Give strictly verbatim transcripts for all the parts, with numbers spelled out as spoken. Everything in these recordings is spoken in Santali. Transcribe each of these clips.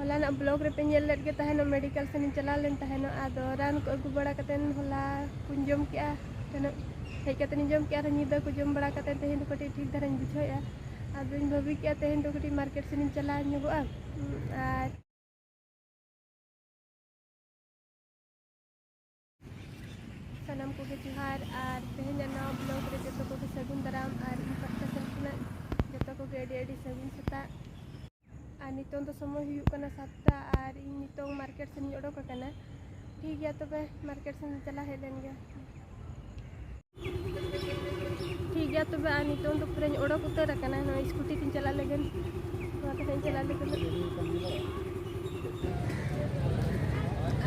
ᱦᱚᱞᱟᱱᱟᱜ ᱵᱞᱚᱜ ᱨᱮᱯᱮ ᱧᱮᱞ ᱞᱮᱫ ᱜᱮ ᱛᱟᱦᱮᱱᱚᱜ, ᱢᱮᱰᱤᱠᱮᱞ ᱥᱮᱱᱤᱧ ᱪᱟᱞᱟᱣ ᱞᱮᱱ ᱛᱟᱦᱮᱱᱚᱜ᱾ ᱟᱫᱚ ᱨᱟᱱ ᱠᱚ ᱟᱹᱜᱩ ᱵᱟᱲᱟ ᱠᱟᱛᱮᱱ ᱦᱚᱞᱟ ᱠᱚᱧ ᱡᱚᱢ ᱠᱮᱜᱼᱟ, ᱛᱟᱦᱮᱱᱚᱜ ᱦᱮᱡ ᱠᱟᱛᱮᱱᱤᱧ ᱡᱚᱢ ᱠᱮᱜᱼᱟ᱾ ᱟᱨ ᱧᱤᱫᱟᱹ ᱠᱚ ᱡᱚᱢ ᱵᱟᱲᱟ ᱠᱟᱛᱮᱱ ᱛᱮᱦᱮᱧ ᱫᱚ ᱠᱟᱹᱴᱤᱡ ᱴᱷᱤᱠ ᱫᱷᱟᱨᱟᱧ ᱵᱩᱡᱷᱟᱹᱣᱮᱫᱼᱟ᱾ ᱟᱫᱚᱧ ᱵᱷᱟᱹᱵᱤ ᱠᱮᱜᱼᱟ ᱛᱮᱦᱮᱧ ᱫᱚ ᱠᱟᱹᱴᱤᱡ ᱢᱟᱨᱠᱮᱴ ᱥᱮᱱᱤᱧ ᱪᱟᱞᱟᱣ ᱧᱚᱜᱚᱜᱼᱟ᱾ ᱟᱨ ᱥᱟᱱᱟᱢ ᱠᱚᱜᱮ ᱡᱚᱦᱟᱨ, ᱟᱨ ᱛᱮᱦᱮᱧᱟᱜ ᱱᱟᱣᱟ ᱵᱞᱚᱜ ᱨᱮ ᱡᱚᱛᱚ ᱠᱚᱜᱮ ᱥᱟᱹᱜᱩᱱ ᱫᱟᱨᱟᱢ, ᱟᱨ ᱤᱧ ᱯᱟᱦᱴᱟ ᱥᱮᱱ ᱠᱷᱚᱱᱟᱜ ᱡᱚᱛᱚ ᱠᱚᱜᱮ ᱟᱹᱰᱤ ᱟᱹᱰᱤ ᱥᱟᱹᱜᱩᱱ ᱥᱮᱛᱟᱜ᱾ ᱟᱨ ᱱᱤᱛᱚᱝ ᱫᱚ ᱥᱚᱢᱚᱭ ᱦᱩᱭᱩᱜ ᱠᱟᱱᱟ ᱥᱟᱛᱴᱟ, ᱟᱨ ᱤᱧ ᱱᱤᱛᱚᱝ ᱢᱟᱨᱠᱮᱴ ᱥᱮᱱᱤᱧ ᱚᱰᱚᱠ ᱟᱠᱟᱱᱟ᱾ ᱴᱷᱤᱠ ᱜᱮᱭᱟ, ᱛᱚᱵᱮ ᱢᱟᱨᱠᱮᱴ ᱥᱮᱱ ᱪᱟᱞᱟᱣ ᱦᱮᱡ ᱞᱮᱱ ᱜᱮ᱾ ᱴᱷᱤᱠ ᱜᱮᱭᱟ, ᱛᱚᱵᱮ ᱟᱨ ᱱᱤᱛᱚᱝ ᱫᱚ ᱯᱩᱨᱟᱹᱧ ᱚᱰᱚᱠ ᱩᱛᱟᱹᱨ ᱟᱠᱟᱱᱟ᱾ ᱱᱚᱣᱟ ᱥᱠᱩᱴᱤ ᱛᱤᱧ ᱪᱟᱞᱟᱜ ᱞᱟᱹᱜᱤᱫ, ᱱᱚᱣᱟ ᱛᱮ ᱱᱟᱜ ᱤᱧ ᱪᱟᱞᱟᱜ ᱞᱟᱹᱜᱤᱫ᱾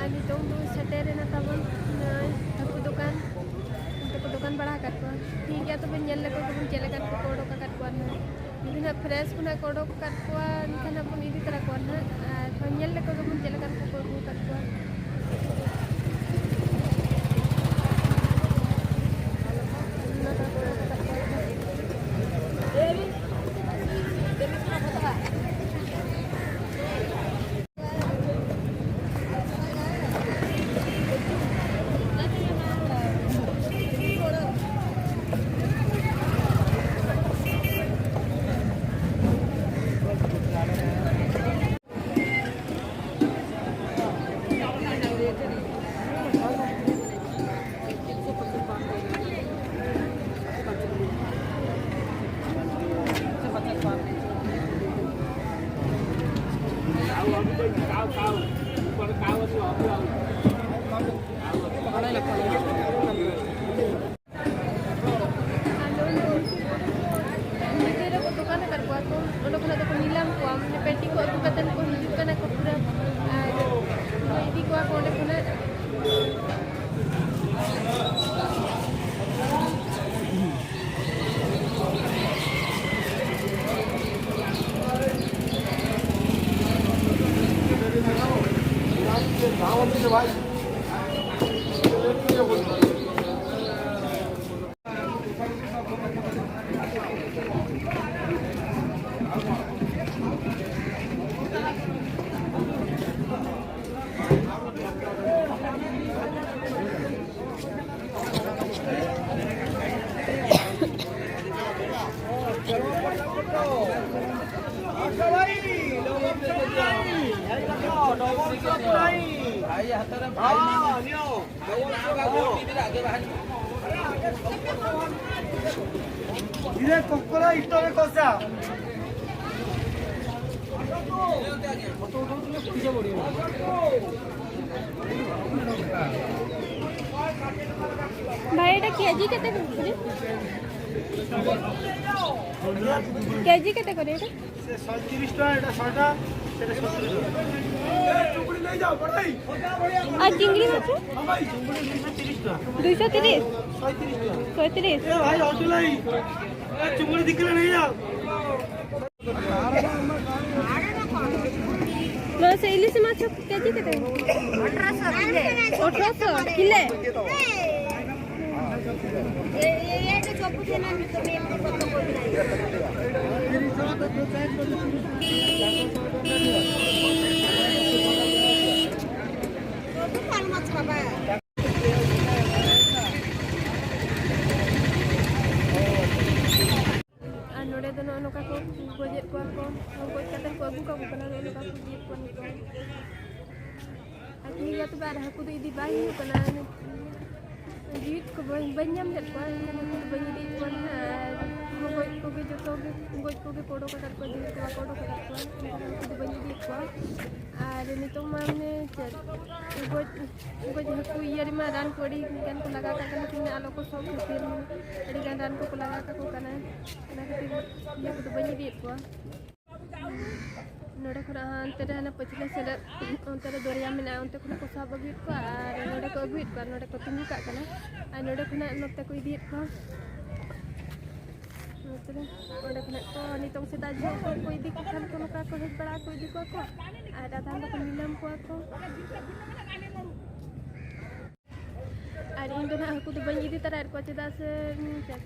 ᱟᱨ ᱱᱤᱛᱚᱝ ᱫᱚ ᱥᱮᱴᱮᱨ ᱮᱱᱟ ᱛᱟᱵᱚᱱ ᱱᱚᱜᱼᱚᱭ ᱦᱟᱹᱠᱩ ᱫᱚᱠᱟᱱ᱾ ᱚᱱᱛᱮ ᱠᱚ ᱫᱚᱠᱟᱱ ᱵᱟᱲᱟ ᱟᱠᱟᱫ ᱠᱚᱣᱟ᱾ ᱴᱷᱤᱠ ᱜᱮᱭᱟ, ᱛᱚᱵᱮ ᱧᱮᱞ ᱞᱮᱠᱚ ᱜᱮᱵᱚᱱ ᱪᱮᱫ ᱞᱮᱠᱟᱱ ᱠᱚᱠᱚ ᱚᱰᱚᱠ ᱟᱠᱟᱫ ᱠᱚᱣᱟ ᱱᱟᱦᱟᱜ᱾ ᱡᱩᱫᱤ ᱱᱟᱦᱟᱜ ᱯᱷᱨᱮᱥ ᱠᱚ ᱱᱟᱦᱟᱜ ᱠᱚ ᱚᱰᱚᱠ ᱟᱠᱟᱫ ᱠᱚᱣᱟ, ᱮᱱᱠᱷᱟᱱ ᱱᱟᱦᱟᱜ ᱵᱚᱱ ᱤᱫᱤ ᱛᱚᱨᱟ ᱠᱚᱣᱟ ᱱᱟᱦᱟᱜ᱾ ᱟᱨ ᱦᱳᱭ, ᱧᱮᱞ ᱞᱮᱠᱚ ᱜᱮᱵᱚᱱ ᱪᱮᱫ ᱞᱮᱠᱟᱱ ᱠᱚᱠᱚ ᱟᱹᱜᱩ ᱟᱠᱟᱫ ᱠᱚᱣᱟ᱾ ᱟᱫᱚ ᱩᱱᱠᱩ ᱵᱷᱤᱛᱤᱨ ᱨᱮᱠᱚ ᱫᱚᱠᱟᱱ ᱟᱠᱟᱫ ᱠᱚᱣᱟ ᱠᱚ, ᱚᱸᱰᱮ ᱠᱷᱚᱱᱟᱜ ᱫᱚᱠᱚ ᱧᱮᱞᱟᱢ ᱠᱚᱣᱟ, ᱢᱟᱱᱮ ᱯᱮᱴᱤ ᱠᱚ ᱟᱹᱜᱩ ᱠᱟᱛᱮ ᱠᱚ ᱦᱤᱡᱩᱜ ᱠᱟᱱᱟ ᱠᱚ ᱯᱩᱨᱟᱹ, ᱟᱨ ᱤᱫᱤ ᱠᱚᱣᱟ ᱠᱚ ᱚᱸᱰᱮ ᱠᱷᱚᱱᱟᱜ᱾ ଡବଲ ସଟ୍ ନାହିଁ। ଭାଇ ହାତରେ ଭାଇ ହଁ, ନିଅ। ଡବଲ ସଟ୍ ନିଅ। ଧୀରେ କଙ୍କଡ଼ା ଇଷ୍ଟରେ କଷା। ଭାଇ, ଏଇଟା କେଜି କେତେ କରୁଛି? କେଜି କେତେ କରେ ଏଇଟା? ସେ ଶହେ ତିରିଶ ଟଙ୍କା, ଏଇଟା ଶହେଟା, ସେଟା ସତୁରି ଟଙ୍କା। ଏ, ଚୁଙ୍ଗୁଡ଼ି ନେଇଯାଅ, ବଡ଼ ଭାଇ। ଆଉ ଚିଙ୍ଗିଡ଼ି ମାଛ? ହଁ ଭାଇ, ଚୁଙ୍ଗୁଡ଼ି ଦୁଇଶହ ତିରିଶ ଟଙ୍କା। ଦୁଇଶହ ତିରିଶ? ଶହେ ତିରିଶ ଟଙ୍କା। ଶହେ ତିରିଶ? ଏ ଭାଇ, ଅଟୁ ଭାଇ, ଏ, ଚୁଙ୍ଗୁଡ଼ି ଦି କିଲୋ ନେଇଯାଅ। ମା, ସେ ଇଲିଶି ମାଛ କେଜି କେତେ? ଅଠରଶହ କିଲେ। ଅଠରଶହ କିଲେ? ᱟᱨ ᱱᱚᱰᱮ ᱫᱚ ᱱᱚᱜᱼᱚ ᱱᱚᱝᱠᱟ ᱠᱚ ᱜᱚᱡᱮᱫ ᱠᱚᱣᱟ ᱠᱚ, ᱜᱚᱡ ᱠᱟᱛᱮ ᱠᱚ ᱟᱹᱜᱩ ᱠᱟᱠᱚ ᱠᱟᱱᱟ, ᱱᱚᱜᱼᱚ ᱱᱚᱝᱠᱟ ᱠᱚ ᱤᱫᱤᱭᱮᱫ ᱠᱚᱣᱟ ᱱᱤᱛᱚᱜ᱾ ᱟᱨ ᱴᱷᱤᱠ ᱜᱮᱭᱟ, ᱛᱚᱵᱮ ᱟᱨ ᱦᱟᱹᱠᱩ ᱫᱚ ᱤᱫᱤ ᱵᱟᱭ ᱦᱩᱭᱩᱜ ᱠᱟᱱᱟ᱾ ᱡᱤᱣᱤᱫ ᱠᱚ ᱵᱟᱹᱧ, ᱵᱟᱹᱧ ᱧᱟᱢ ᱞᱮᱫ ᱠᱚᱣᱟ, ᱮᱱᱠᱷᱟᱱ ᱦᱟᱹᱠᱩ ᱫᱚ ᱵᱟᱹᱧ ᱤᱫᱤᱭᱮᱫ ᱠᱚᱣᱟ ᱱᱟᱦᱟᱜ᱾ ᱟᱨ ᱜᱚᱡ ᱠᱚᱜᱮ, ᱡᱚᱛᱚ ᱜᱮ ᱜᱚᱡ ᱠᱚᱜᱮ ᱠᱚ ᱚᱰᱚᱠ ᱟᱠᱟᱫ ᱠᱚᱣᱟ, ᱡᱤᱣᱤᱫ ᱠᱚ ᱵᱟᱠᱚ ᱚᱰᱚᱠ ᱟᱠᱟᱫ ᱠᱚᱣᱟ, ᱮᱱᱠᱷᱟᱱ ᱦᱟᱹᱠᱩ ᱫᱚ ᱵᱟᱹᱧ ᱤᱫᱤᱭᱮᱫ ᱠᱚᱣᱟ᱾ ᱟᱨ ᱱᱤᱛᱚᱜ ᱢᱟ ᱢᱟᱱᱮ ᱪᱮᱫ, ᱜᱚᱡ, ᱜᱚᱡ ᱦᱟᱹᱠᱩ ᱤᱭᱟᱹ ᱨᱮᱢᱟ ᱨᱟᱱ ᱠᱚ ᱟᱹᱰᱤ ᱜᱟᱱ ᱠᱚ ᱞᱟᱜᱟᱣ ᱠᱟᱜ ᱠᱟᱱᱟ, ᱛᱤᱱᱟᱹᱜ ᱟᱞᱚ ᱠᱚ ᱥᱚ ᱠᱷᱟᱹᱛᱤᱨ ᱟᱹᱰᱤ ᱜᱟᱱ ᱨᱟᱱ ᱠᱚᱠᱚ ᱞᱟᱜᱟᱣ ᱠᱟᱠᱚ ᱠᱟᱱᱟ᱾ ᱚᱱᱟ ᱠᱷᱟᱹᱛᱤᱨ ᱤᱭᱟᱹ ᱠᱚᱫᱚ ᱵᱟᱹᱧ ᱤᱫᱤᱭᱮᱫ ᱠᱚᱣᱟ᱾ ᱱᱚᱰᱮ ᱠᱷᱚᱱᱟᱜ ᱦᱚᱸ ᱦᱟᱱᱛᱮ ᱨᱮ ᱦᱟᱱᱮ ᱯᱟᱹᱪᱷᱞᱟᱹ ᱥᱮᱫ ᱨᱮ ᱚᱱᱛᱮ ᱨᱮ ᱫᱚᱨᱭᱟ ᱢᱮᱱᱟᱜᱼᱟ, ᱚᱱᱛᱮ ᱠᱷᱚᱱᱟᱜ ᱠᱚ ᱥᱟᱵ ᱟᱹᱜᱩᱭᱮᱫ ᱠᱚᱣᱟ ᱟᱨ ᱱᱚᱰᱮ ᱠᱚ ᱟᱹᱜᱩᱭᱮᱫ ᱠᱚᱣᱟ, ᱱᱚᱰᱮ ᱠᱚ ᱛᱤᱸᱜᱩ ᱠᱟᱜ ᱠᱟᱱᱟ᱾ ᱟᱨ ᱱᱚᱰᱮ ᱠᱷᱚᱱᱟᱜ ᱱᱚᱛᱮ ᱠᱚ ᱤᱫᱤᱭᱮᱫ ᱠᱚᱣᱟ᱾ ᱱᱚᱛᱮ ᱨᱮ, ᱚᱸᱰᱮ ᱠᱷᱚᱱᱟᱜ ᱠᱚ ᱱᱤᱛᱚᱝ ᱥᱮᱫᱟᱭ ᱡᱚᱦᱚᱜ ᱠᱷᱚᱱ ᱠᱚ ᱤᱫᱤ ᱠᱚ ᱠᱷᱟᱱ ᱠᱚ ᱱᱚᱝᱠᱟ ᱠᱚ ᱦᱮᱡ ᱵᱟᱲᱟ ᱠᱚ ᱤᱫᱤ ᱠᱚᱣᱟ ᱠᱚ᱾ ᱟᱨ ᱟᱫᱷᱟᱱ ᱫᱚᱠᱚ ᱧᱤᱞᱟᱹᱢ ᱠᱚᱣᱟ ᱠᱚ᱾ ᱟᱨ ᱤᱧ ᱫᱚ ᱱᱟᱦᱟᱜ ᱦᱟᱹᱠᱩ ᱫᱚ ᱵᱟᱹᱧ ᱤᱫᱤ ᱛᱟᱨᱟᱭᱮᱫ ᱠᱚᱣᱟ, ᱪᱮᱫᱟᱜ ᱥᱮ, ᱩᱸ, ᱪᱮᱫ,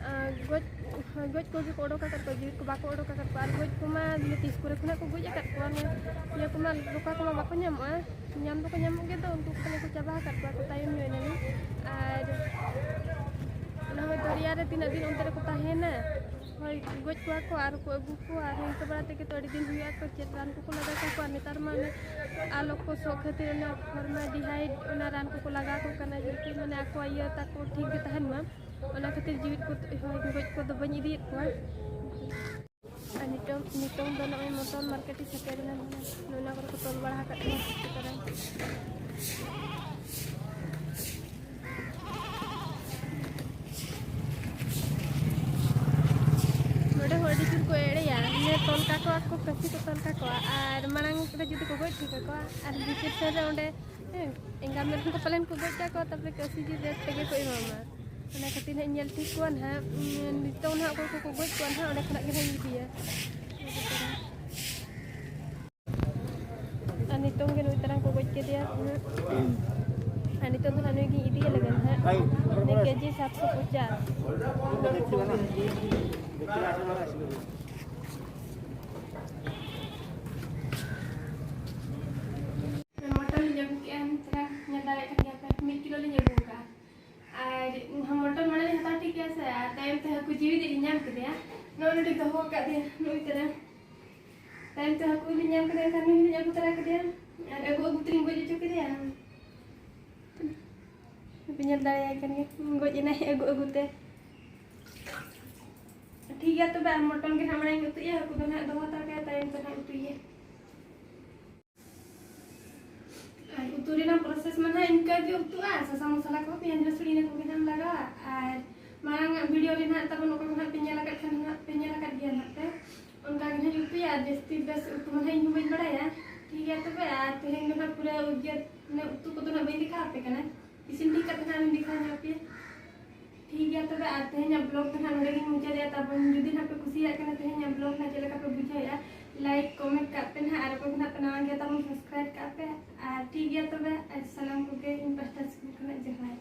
ᱟᱸ, ᱜᱚᱡ, ᱜᱚᱡ ᱠᱚᱜᱮ ᱠᱚ ᱚᱰᱚᱠ ᱟᱠᱟᱫ ᱠᱚᱣᱟ, ᱡᱤᱣᱤᱫ ᱠᱚ ᱵᱟᱠᱚ ᱚᱰᱚᱠ ᱟᱠᱟᱫ ᱠᱚᱣᱟ᱾ ᱟᱨ ᱜᱚᱡ ᱠᱚᱢᱟ ᱢᱟᱱᱮ ᱛᱤᱥ ᱠᱚᱨᱮ ᱠᱷᱚᱱᱟᱜ ᱠᱚ ᱜᱚᱡ ᱟᱠᱟᱫ ᱠᱚᱣᱟ, ᱢᱟᱱᱮ ᱤᱭᱟᱹ ᱠᱚᱢᱟ, ᱨᱚᱠᱟ ᱠᱚᱢᱟ ᱵᱟᱠᱚ ᱧᱟᱢᱚᱜᱼᱟ, ᱧᱟᱢ ᱫᱚᱠᱚ ᱧᱟᱢᱚᱜ ᱜᱮᱭᱟ, ᱛᱚ ᱩᱱᱠᱩ ᱠᱚ ᱛᱟᱞᱮ ᱠᱚ ᱪᱟᱵᱟ ᱟᱠᱟᱫ ᱠᱚᱣᱟ, ᱠᱚ ᱛᱟᱭᱚᱢ ᱧᱚᱜ ᱮᱱᱟ᱾ ᱟᱨ ᱚᱱᱟ ᱦᱚᱸ ᱫᱚᱨᱭᱟ ᱨᱮ ᱛᱤᱱᱟᱹᱜ ᱫᱤᱱ ᱚᱱᱛᱮ ᱨᱮᱠᱚ ᱛᱟᱦᱮᱱᱟ, ᱦᱳᱭ, ᱜᱚᱡ ᱠᱚᱣᱟ ᱠᱚ ᱟᱨ ᱠᱚ ᱟᱹᱜᱩ ᱠᱚᱣᱟ, ᱟᱨ ᱤᱱᱠᱟᱹ ᱵᱟᱲᱟ ᱛᱮᱜᱮ ᱛᱚ ᱟᱹᱰᱤ ᱫᱤᱱ ᱦᱩᱭᱩᱜᱼᱟ ᱛᱚ, ᱪᱮᱫ ᱨᱟᱱ ᱠᱚᱠᱚ ᱞᱟᱜᱟᱣ ᱠᱚᱣᱟ᱾ ᱟᱨ ᱱᱮᱛᱟᱨ ᱢᱟ ᱚᱱᱮ ᱟᱞᱚ ᱠᱚ ᱥᱚᱜ ᱠᱷᱟᱹᱛᱤᱨ ᱚᱱᱟ ᱯᱷᱚᱨᱢᱟᱞᱰᱤᱦᱟᱭᱤᱰ ᱚᱱᱟ ᱨᱟᱱ ᱠᱚᱠᱚ ᱞᱟᱜᱟᱣ ᱠᱚ ᱠᱟᱱᱟ, ᱡᱮᱠᱤ ᱢᱟᱱᱮ ᱟᱠᱚᱣᱟᱜ ᱤᱭᱟᱹ ᱛᱟᱠᱚ ᱴᱷᱤᱠ ᱜᱮ ᱛᱟᱦᱮᱱ ᱢᱟ᱾ ᱚᱱᱟ ᱠᱷᱟᱹᱛᱤᱨ ᱡᱤᱣᱤᱫ ᱠᱚ, ᱦᱳᱭ, ᱜᱚᱡ ᱠᱚᱫᱚ ᱵᱟᱹᱧ ᱤᱫᱤᱭᱮᱫ ᱠᱚᱣᱟ᱾ ᱟᱨ ᱱᱤᱛᱚᱝ, ᱱᱤᱛᱚᱝ ᱫᱚ ᱱᱚᱜᱼᱚᱭ ᱢᱚᱴᱚᱱ ᱢᱟᱨᱠᱮᱴ ᱤᱧ ᱥᱮᱴᱮᱨᱮᱱᱟ, ᱱᱚᱜᱼᱚ ᱱᱚᱣᱟ ᱠᱚᱨᱮ ᱠᱚ ᱛᱚᱞ ᱵᱟᱲᱟ ᱟᱠᱟᱫ ᱠᱚᱣᱟ᱾ ᱱᱚᱰᱮ ᱦᱚᱸ ᱟᱹᱰᱤ ᱡᱳᱨ ᱠᱚ ᱮᱲᱮᱭᱟ, ᱢᱟᱱᱮ ᱛᱚᱞ ᱠᱟᱠᱚᱣᱟ ᱠᱚ, ᱠᱟᱹᱥᱤ ᱠᱚ ᱛᱚᱞ ᱠᱟᱠᱚᱣᱟ, ᱟᱨ ᱢᱟᱲᱟᱝ ᱨᱮ ᱡᱩᱫᱤ ᱠᱚ ᱜᱚᱡ ᱴᱷᱤᱠ ᱠᱟᱠᱚᱣᱟ, ᱟᱨ ᱵᱤᱪᱟᱹᱨ ᱥᱮᱫ ᱨᱮ ᱚᱸᱰᱮ, ᱦᱮᱸ, ᱮᱸᱜᱟ ᱢᱮᱨᱚᱢ ᱠᱚ ᱯᱟᱞᱮᱱ ᱠᱚ ᱜᱚᱡ ᱠᱟᱠᱚᱣᱟ, ᱛᱟᱨᱯᱚᱨᱮ ᱠᱟᱹᱥᱤ ᱡᱤᱞ ᱨᱮᱴ ᱛᱮᱜᱮ ᱠᱚ ᱮᱢᱟᱢᱟ᱾ ᱚᱱᱟ ᱠᱷᱟᱹᱛᱤᱨ ᱱᱟᱦᱟᱜ ᱤᱧ ᱧᱮᱞ ᱴᱷᱤᱠ ᱠᱚᱣᱟ ᱱᱟᱦᱟᱜ, ᱩᱸ, ᱱᱤᱛᱚᱝ ᱱᱟᱦᱟᱜ ᱚᱠᱚᱭ ᱠᱚᱠᱚ ᱜᱚᱡ ᱠᱚᱣᱟ ᱱᱟᱦᱟᱜ, ᱚᱸᱰᱮ ᱠᱷᱚᱱᱟᱜ ᱜᱮ ᱱᱟᱦᱟᱜ ᱤᱧ ᱤᱫᱤᱭᱟ᱾ ᱟᱨ ᱱᱤᱛᱚᱝ ᱜᱮ ᱱᱩᱭ ᱛᱟᱨᱟᱝ ᱠᱚ ᱜᱚᱡ ᱠᱮᱫᱮᱭᱟ᱾ ᱟᱨ ᱱᱤᱛᱚᱝ ᱫᱚ ᱱᱟᱦᱟᱜ ᱱᱩᱭ ᱜᱤᱧ ᱤᱫᱤᱭᱮ ᱞᱟᱹᱜᱤᱫ ᱱᱟᱦᱟᱜ᱾ ᱱᱩᱭ ᱠᱮᱡᱤ ᱥᱟᱛᱥᱚ ᱯᱚᱪᱟᱥ᱾ ᱢᱚᱴᱚᱱ ᱞᱤᱧ ᱟᱹᱜᱩ ᱠᱮᱜᱼᱟ, ᱱᱤᱛᱚᱜ ᱧᱮᱞ ᱫᱟᱲᱮᱭᱟᱜ ᱠᱟᱱ ᱜᱮᱭᱟ ᱯᱮ, ᱢᱤᱫ ᱠᱤᱞᱳ ᱞᱤᱧ ᱟᱹᱜᱩ ᱠᱟᱜᱼᱟ᱾ ᱟᱨ ᱢᱚᱴᱚᱱ ᱢᱟᱲᱟᱝ ᱞᱤᱧ ᱦᱟᱛᱟᱣ ᱴᱷᱤᱠ ᱠᱮᱜᱼᱟ ᱥᱮ, ᱟᱨ ᱛᱟᱭᱚᱢ ᱛᱮ ᱦᱟᱹᱠᱩ ᱡᱤᱣᱤᱫ ᱞᱤᱧ ᱧᱟᱢ ᱠᱮᱫᱮᱭᱟ᱾ ᱱᱚᱜᱼᱚᱭ ᱱᱚᱰᱮ ᱫᱚᱦᱚ ᱟᱠᱟᱫ ᱫᱮᱭᱟ ᱱᱩᱭ ᱛᱟᱨᱟᱝ᱾ ᱛᱟᱭᱚᱢ ᱛᱮ ᱦᱟᱹᱠᱩ ᱞᱤᱧ ᱧᱟᱢ ᱠᱮᱫᱮᱭᱟ, ᱮᱱᱠᱷᱟᱱ ᱱᱩᱭ ᱦᱚᱸᱞᱤᱧ ᱟᱹᱜᱩ ᱛᱚᱨᱟ ᱠᱮᱫᱮᱭᱟ᱾ ᱟᱨ ᱟᱹᱜᱩ ᱟᱹᱜᱩ ᱛᱮᱞᱤᱧ ᱜᱚᱡ ᱦᱚᱪᱚ ᱠᱮᱫᱮᱭᱟ᱾ ᱯᱮ ᱧᱮᱞ ᱫᱟᱲᱮᱭᱟᱭ ᱠᱟᱱ ᱜᱮᱭᱟ, ᱜᱚᱡ ᱮᱱᱟᱭ ᱟᱹᱜᱩ ᱟᱹᱜᱩ ᱛᱮ᱾ ᱴᱷᱤᱠ ᱜᱮᱭᱟ, ᱛᱚᱵᱮ ᱟᱨ ᱢᱚᱴᱚᱱ ᱜᱮ ᱦᱟᱸᱜ ᱢᱟᱲᱟᱝ ᱤᱧ ᱩᱛᱩᱭᱟ, ᱦᱟᱹᱠᱩ ᱫᱚ ᱦᱟᱸᱜ ᱫᱚᱦᱚ ᱦᱟᱛᱟᱲ ᱠᱟᱭᱟ, ᱛᱟᱭᱚᱢ ᱛᱮ ᱦᱟᱸᱜ ᱩᱛᱩᱭᱟ᱾ ᱟᱨ ᱩᱛᱩ ᱨᱮᱱᱟᱜ process ᱢᱟ ᱱᱟᱦᱟᱜ ᱤᱱᱠᱟᱹ ᱜᱮ ᱩᱛᱩᱜᱼᱟ, ᱥᱟᱥᱟᱝ ᱢᱚᱥᱞᱟ ᱠᱚ, ᱯᱮᱸᱭᱟᱡᱽ, ᱨᱟᱹᱥᱩᱱ, ᱤᱱᱟᱹ ᱠᱚᱜᱮ ᱱᱟᱦᱟᱜ ᱮᱢ ᱞᱟᱜᱟᱣᱟ᱾ ᱟᱨ ᱢᱟᱲᱟᱝ ᱟᱜ video ᱨᱮ ᱱᱟᱦᱟᱜ ᱛᱟᱵᱚᱱ ᱚᱠᱚᱭ ᱠᱚ ᱱᱟᱦᱟᱜ ᱯᱮ ᱧᱮᱞ ᱟᱠᱟᱫ ᱠᱷᱟᱱ ᱱᱟᱦᱟᱜ ᱯᱮ ᱧᱮᱞ ᱟᱠᱟᱫ ᱜᱮᱭᱟ ᱱᱟᱦᱟᱜ ᱯᱮ, ᱚᱱᱠᱟ ᱜᱮ ᱱᱟᱦᱟᱜ ᱤᱧ ᱩᱛᱩᱭᱟ᱾ ᱟᱨ ᱡᱟᱹᱥᱛᱤ ᱵᱮᱥ ᱩᱛᱩ ᱢᱟ ᱱᱟᱦᱟᱜ ᱤᱧ ᱦᱚᱸ ᱵᱟᱹᱧ ᱵᱟᱲᱟᱭᱟ᱾ ᱴᱷᱤᱠ ᱜᱮᱭᱟ ᱛᱚᱵᱮ, ᱟᱨ ᱛᱮᱦᱮᱧ ᱫᱚ ᱱᱟᱦᱟᱜ ᱯᱩᱨᱟᱹ ᱤᱭᱟᱹ, ᱢᱟᱱᱮ ᱩᱛᱩ ᱠᱚᱫᱚ ᱱᱟᱦᱟᱜ ᱵᱟᱹᱧ ᱫᱮᱠᱷᱟᱣ ᱟᱯᱮ ᱠᱟᱱᱟ, ᱤᱥᱤᱱ ᱴᱷᱤᱠ ᱠᱟᱛᱮ ᱱᱟᱦᱟᱜ ᱤᱧ ᱫᱮᱠᱷᱟᱣ ᱧᱚᱜ ᱟᱯᱮᱭᱟ᱾ ᱴᱷᱤᱠ ᱜᱮᱭᱟ ᱛᱚᱵᱮ, ᱟᱨ ᱛᱮᱦᱮᱧᱟᱜ vlog ᱫᱚ ᱱᱟᱦᱟᱜ ᱱᱚᱰᱮ ᱜᱤᱧ ᱢᱩᱪᱟᱹᱫᱮᱜᱼᱟ᱾ ᱛᱟᱵᱚᱱ ᱡᱩᱫᱤ ᱱᱟᱦᱟᱜ ᱯᱮ ᱠᱩᱥᱤᱭᱟᱜ ᱠᱟᱱᱟ ᱛᱮᱦᱮᱧᱟᱜ vlog ᱱᱟᱦᱟᱜ ᱪᱮᱫ ᱞᱮᱠᱟ ᱯᱮ ᱵᱩᱡᱷᱟᱹᱣᱮᱫᱼᱟ, like comment ᱠᱟᱜ ᱯᱮ ᱱᱟᱦᱟᱜ, ᱟᱨ ᱚᱠᱚᱭ ᱠᱚ ᱱᱟᱦᱟᱜ ᱯᱮ ᱱᱟᱣᱟ ᱜᱮᱭᱟ ᱛᱟᱵᱚᱱ subscribe ᱠᱟᱜ ᱯᱮ᱾ ᱟᱨ ᱴᱷᱤᱠ ᱜᱮᱭᱟ ᱛᱚᱵᱮ, ᱟᱨ ᱥᱟᱱᱟᱢ ᱠᱚᱜᱮ ᱤᱧ ᱯᱟᱥᱴᱟ ᱥᱮᱫ ᱠᱷᱚᱱᱟᱜ ᱡᱚᱦᱟᱨ᱾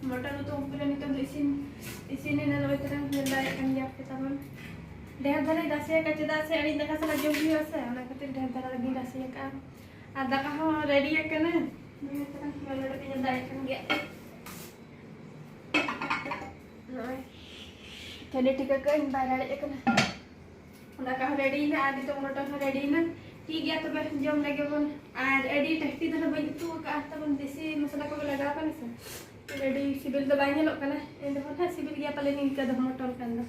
ᱢᱚᱴᱚᱨ ᱩᱛᱩ ᱩᱱᱠᱩ ᱨᱮ ᱱᱤᱛᱚᱝ ᱫᱚ ᱤᱥᱤᱱ, ᱤᱥᱤᱱ ᱮᱱᱟ, ᱱᱚᱜᱼᱚᱭ ᱛᱟᱨᱟ ᱧᱮᱞ ᱫᱟᱲᱮᱭᱟᱜ ᱠᱟᱱ ᱜᱮᱭᱟ ᱯᱮ ᱛᱟᱵᱚᱱ᱾ ᱰᱷᱮᱨ ᱫᱷᱟᱨᱟᱧ ᱨᱟᱥᱮ ᱟᱠᱟᱫ, ᱪᱮᱫᱟᱜ ᱥᱮ ᱟᱹᱲᱤᱡ ᱫᱟᱠᱟ ᱥᱟᱞᱟᱜ ᱡᱚᱢ ᱦᱩᱭᱩᱜᱼᱟ ᱥᱮ, ᱚᱱᱟ ᱠᱷᱟᱹᱛᱤᱨ ᱰᱷᱮᱨ ᱫᱷᱟᱨᱟ ᱜᱤᱧ ᱨᱟᱥᱮ ᱟᱠᱟᱫᱼᱟ᱾ ᱟᱨ ᱫᱟᱠᱟ ᱦᱚᱸ ᱨᱮᱰᱤ ᱟᱠᱟᱱᱟ᱾ ᱱᱚᱜᱼᱚᱭ ᱛᱟᱨᱟ ᱧᱮᱞ ᱱᱚᱰᱮ ᱯᱮ ᱧᱮᱞ ᱫᱟᱲᱮᱭᱟᱜ ᱠᱟᱱ ᱜᱮᱭᱟ᱾ ᱱᱚᱜᱼᱚᱭ ᱠᱷᱟᱹᱞᱤ ᱴᱷᱤᱠᱟᱹ ᱠᱟᱜ ᱟᱹᱧ ᱵᱟᱭ ᱨᱟᱲᱮᱡ ᱟᱠᱟᱱᱟ᱾ ᱫᱟᱠᱟ ᱦᱚᱸ ᱨᱮᱰᱤᱭᱮᱱᱟ ᱟᱨ ᱱᱤᱛᱚᱜ ᱢᱚᱴᱚᱨ ᱦᱚᱸ ᱨᱮᱰᱤᱭᱮᱱᱟ᱾ ᱴᱷᱤᱠ ᱜᱮᱭᱟ, ᱛᱚᱵᱮ ᱡᱚᱢ ᱞᱮᱜᱮ ᱵᱚᱱ᱾ ᱟᱨ ᱟᱹᱰᱤ ᱴᱟᱹᱴᱤ ᱫᱚ ᱱᱟᱜ ᱵᱟᱹᱧ ᱩᱛᱩ ᱟᱠᱟᱫᱼᱟ, ᱛᱟᱵᱚᱱ ᱫᱮᱥᱤ ᱢᱚᱥᱞᱟ ᱠᱚᱜᱮ ᱞᱟᱜᱟᱣ ᱠᱟᱱᱟ ᱥᱮ, ᱟᱹᱰᱤ ᱥᱤᱵᱤᱞ ᱫᱚ ᱵᱟᱭ ᱧᱮᱞᱚᱜ ᱠᱟᱱᱟ᱾ ᱮᱱ ᱨᱮᱦᱚᱸ ᱱᱟᱜ ᱥᱤᱵᱤᱞ ᱜᱮᱭᱟ ᱯᱟᱞᱮ ᱱᱤᱝᱠᱟᱹ ᱫᱚ ᱢᱚᱴᱚᱨ ᱠᱷᱟᱱ ᱫᱚ᱾